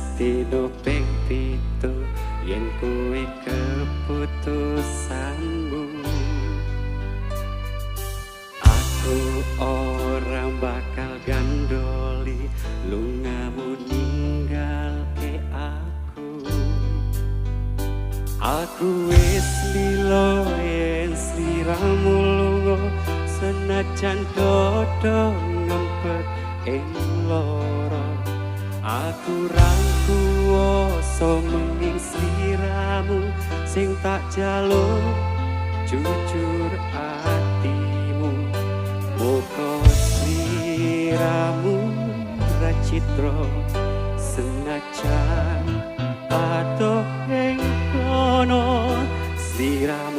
Sedina ping 7 yen kuwi keputusanmu. Aku ora bakal gandoli lungamu ninggalke aku. Aku wis lilo yen sliramu lunga, senajan dodo ngempet ing lara. Aku ra kuwasa menging sliramu sing tak jaluk jujur atimu. Muga sliramu ra citra senajan adoh ing kono sliramu.